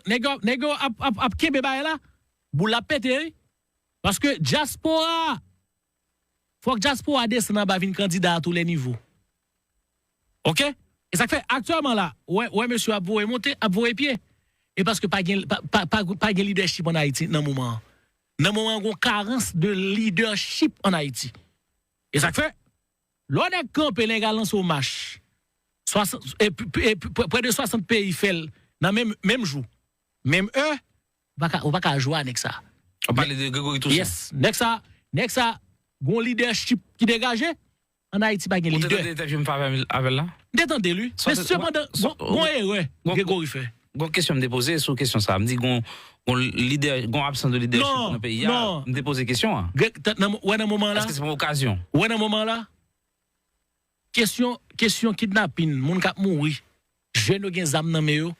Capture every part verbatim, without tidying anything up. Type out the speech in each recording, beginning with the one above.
nèg yo, nèg yo ap, ap, ap kenbe bagay la, boul la ap pete, wi. Paske dyaspora, fòk dyaspora desann anba vin kandida a tou lè nivo. Oke? E sa k fè aktyèlman la, wè, wè mesye ap voye monte, ap voye pye. E paske pa gen, pa, pa, pa, pa gen lidèchip ann Ayiti nan moman an. Nan moman an, gen yon karans de lidèchip ann Ayiti. E sa k fè, lè yon nèg kanpe, nèg al lanse yon mach, swasant, e, p- p- e p- prè de swasant peyi fè l nan menm, menm jou, menm è, ou pa ka, ou pa ka jwe a nèg sa. Ou pale de Gregory Toussaint. Yes, nèg sa, nèg sa, gon lidèchip ki degaje, ann Ayiti pa gen lidè. Ou te tande entèvyou m fè avè l la? M te tande l, wi. Men sepandan, gon, gon erè Gregory fè. Gon kesyon m te poze sou kesyon sa. M di gon, gon lidè, gon absans de lidèchip nan peyi a. M te poze kesyon an. Wè nan moman la. Èske se pa yon okazyon? Wè nan moman la. Kesyon, kesyon kidnapin, moun k ap mouri, jèn yo gen zam nan men yo.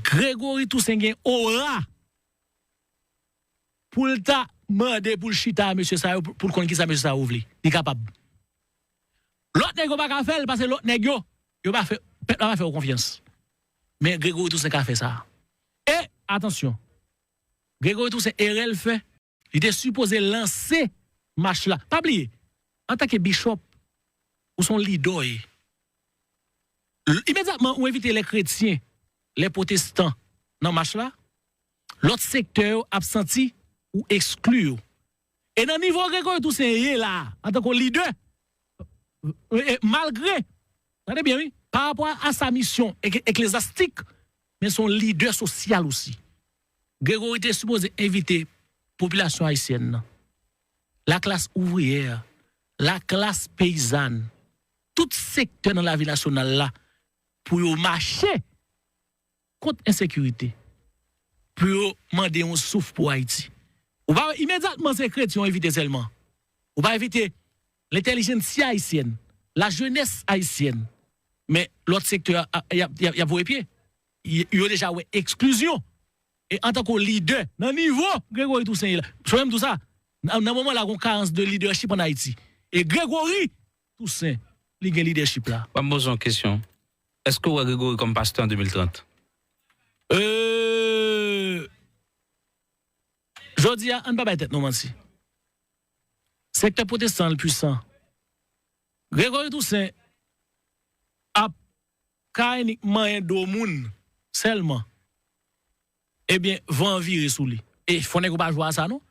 Gregory Toussaint gen ora pou l ta mande pou l chita a mesye sa yo, pou l konn kisa mesye sa yo vle. Li kapab. Lòt nèg yo pa ka fè l, paske lòt nèg yo, yo pa fè, pèp la pa fè yo konfyans. Men Gregory Toussaint ka fè sa. E, atansyon, Gregory Toussaint, erè l fè, li te sipoze lanse mach la. Pa bliye, antanke bishop, ou se yon lidè w ye. L- Imedyatman, ou envite lè kretyen, lè pwotestan nan mach la, lòt sektè yo ap santi ou ekskli yo. E nan nivo Gregory Toussaint ye la, antanke lidè, e, e, malgre, tande byen wi, pa rapò a sa misyon ek- eklezyastik, men se yon lidè sosyal osi. Gregory te sipoze envite popilasyon ayisyèn nan, laklas ouvriyè, laklas peyizàn, tout sektè nan lavi nasyonal la pou yo mache kont ensekirite, pou yo mande yon souf pou Ayiti. Ou pa imedyatman se kretyen w envite sèlman. Ou pa envite lentèlijensya ayisyèn, lajenès ayisyèn. Men lòt sektè a, a, y ap, y ap, y ap voye pye. Y- Yo deja wè eksklizyon. E antanke lidè, nan nivo Gregory Toussaint ye la, se menm tou sa, nan nan moman la, gon karans de lidèchip ann Ayiti. E Gregory Toussaint, li gen lidèchip la. Ban m poze yon kesyon. Èske w wè Gregory kòm pastè an de mil trant? Euh, Jodi a, ann pa bay tèt nou manti. Sektè pwotestan an pwisan. Gregory Toussaint ap ka annik manyen do moun sèlman. Ebyen, van an vire sou li. E fò nèg yo pa jwe a sa non.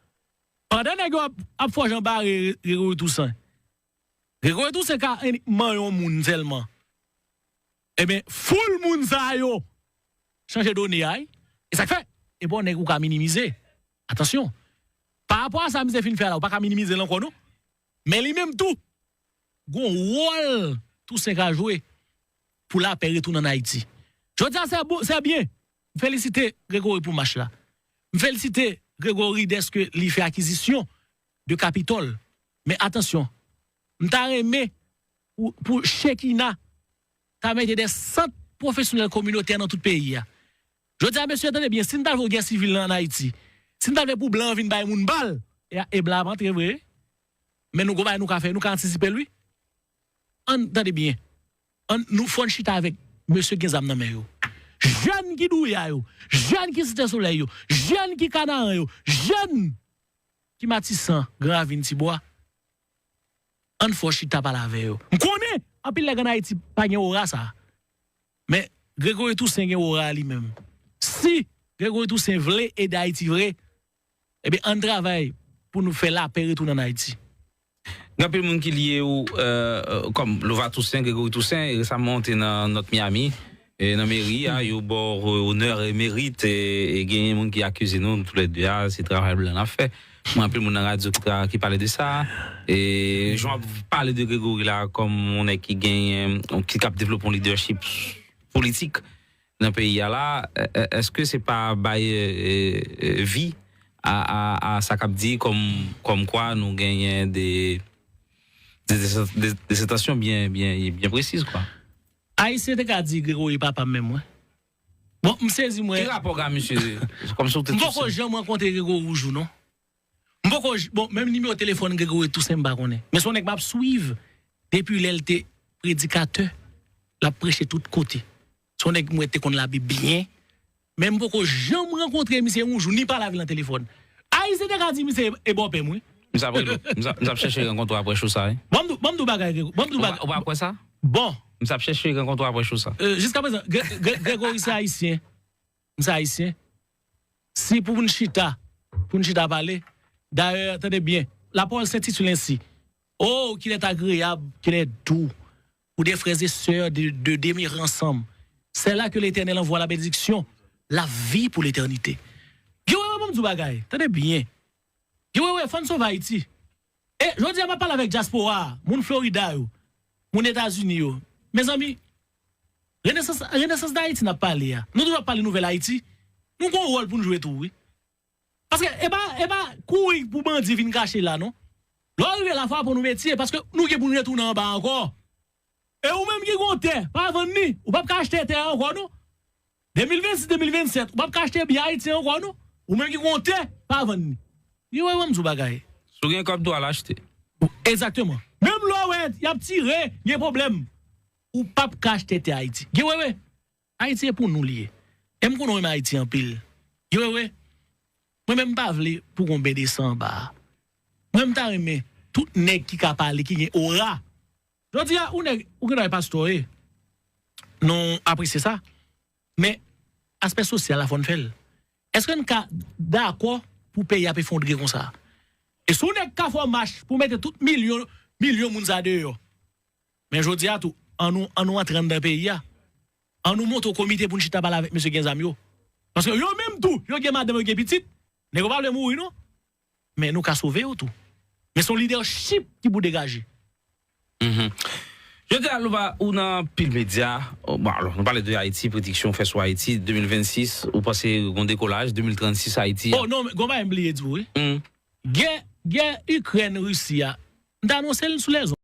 Pandan nèg yo ap, ap fò jan bare Gregory Toussaint, Gregory Toussaint ka annik manyen yon moun sèlman. Ebyen, foul moun sa yo chanje done a, wi. E sa k fè, e pa yon nèg ou ka minimize. Atansyon. Pa rapò a sa misye fin fè a la, ou pa ka minimize l ankò non. Men li menm tou, gon wòl Toussaint ka jwe pou lapè retounen ann Ayiti. Jodi a, se bon, se byen. M felisite Gregory pou mach la. M felisite Gregory dèske li fè akizisyon de Kapitòl. Men atansyon, m ta renmen pou, pou Chekina ta mete de sant pwofesyonèl kominotè nan tout peyi a. Jodi a, mesye, tande byen, si n ta vle yon gè sivil nan ann Ayiti, si n ta vle pou blan an vin bay moun bal, e, e blan ap antre vre. Men nou gon bagay nou ka fè, nou ka antisipe l wi. Ann tande byen. Ann nou fò n chita avèk mesye gen zam nan men yo. Jèn ki Douya yo, jèn ki Site Solèy yo, jèn ki Kanaran yo, jèn ki Matisan, Gran Ravin, Tibwa. Ann fò chita pale avè yo. M konnen anpil nèg ann Ayiti pa gen ora sa. Men Gregory Toussaint gen ora li menm. Si Gregory Toussaint vle ede Ayiti vre, ebyen ann travay pou nou fè lapè retounen ann Ayiti. Gen anpil moun ki lye ou, euh, kòm Lova Toussaint, Gregory Toussaint, e resaman w te nan North Miami, e nan meri a, yo ba w onè e merit, e, e genyen moun ki akize nou, nou toulède a, se travay blan n ap fè. Mwen, anpil moun nan radyo ki, tra- ki pale de sa. E jan w ap pale de Gregory la, kòm yon nèg ki genyen, ki k ap devlope yon lidèchip politik nan peyi a la, e- e- èske se pa bay, e, e, e, vi a, a, a sa k ap di kòm, kòm kwa nou genyen de, de, de, de, de sentansyon byen, byen, byen presiz, kwa? Ayisyen te ka di Gregory papa m menm, wi. Bon, m sezi, mwen. Ki rapò w gen ak misye? Kòmsi w te... M poko janm rankontre Gregory yon jou, non. M poko j- bon, menm nimewo telefòn Gregory Toussaint m pa konnen. Men se yon nèg m ap swiv depi lè l te predikatè. L ap preche tout kote. Se yon nèg mwen te konn Labib byen. Men m poko janm rankontre misye yon jou, ni pale avè l nan telefòn. Ayisyen te ka di misye e bòpè m, wi. M sa prele w. M sa, m sa ap chèche rankontre w apre show sa, wi. Ban m di w, ban m di w bagay, Grégo. Ban m di w Ou pa, bagay. Ou pa kwè sa? Bon. M sa ap chèche rankontre w apre show sa. Euh, jiska prezan, Gré- Gré- Grégory se ayisyen. M se ayisyen. Si pou nou chita, pou nou chita pale, dayè, tande byen, la parole s'intitule ainsi. Oh, qu'il est agréable, qu'il est doux, pour des frères et sœurs de, de demeurer ensemble. C'est là que l'Éternel envoie la bénédiction, la vie pour l'éternité. Gen wè, wè, ban m di w bagay, tande byen. Gen wè, wè, fò n sove Ayiti. E jodi a, m ap pale avèk dyaspora a, moun Florida yo, moun Etazini yo. Mezanmi, renesans, renesans Dayiti n ap pale a. Nou toujou ap pale nouvèl Ayiti. Nou gon wòl pou n jwe tou, wi. Paske e pa, e pa kouri pou bandi vin kache la, non. Lè w rive la, fò aprann ou metye, paske nou gen pou n retounen anba ankò. E ou menm ki gon tè, pa vann li. Ou p ap ka achte tè a ankò, non. De mil vennsis, de mil vennsèt, ou p ap ka achte byen Ayiti ankò, non. Ou menm ki gon tè, pa vann li. Yo, wè, wè, m di w bagay. Si w gen kòb tou, al achte. Egzakteman. Menm lè w wè y ap tire, gen pwoblèm, ou p ap ka achte tè Ayiti. Gen wè, wè. Ayiti e pou nou li ye. E m konnen w renmen Ayiti anpil. Gen wè, wè. Mwen menm m pa vle pou gon ben de san anba a. Mwen m ta renmen tout nèg ki ka pale, ki gen ora. Jodi a, ou nèg, ou gen dwa pastè w ye. Nou apresye sa. Men, aspè sosyal la, fò n fè l. Èske n ka dakò pou peyi ap efondre konsa? E si w nèg ka fè yon mach pou mete tout milyon, milyon moun sa deyò? Men jodi a tou, an nou, an nou antre anndan peyi a. An nou monte yon komite pou n chita pale avèk mesye gen zam yo. Paske yo menm tou, yo gen madanm, yo gen pitit. Nèg yo pa vle mouri, non. Men nou ka sove yo tou. Men se yon lidèchip ki pou degaje. Mhm. Jodi a, Louba, ou nan anpil medya. Bon, alò, nou pale de Ayiti, prediksyon w fè sou Ayiti, de mil vennsis, ou panse gon dekolaj, de mil trannsis, Ayiti. Oh non, men gon bagay m bliye di w, wi. Gè, gè Ikrèn, Risi a, m t anonse l sou lèzon.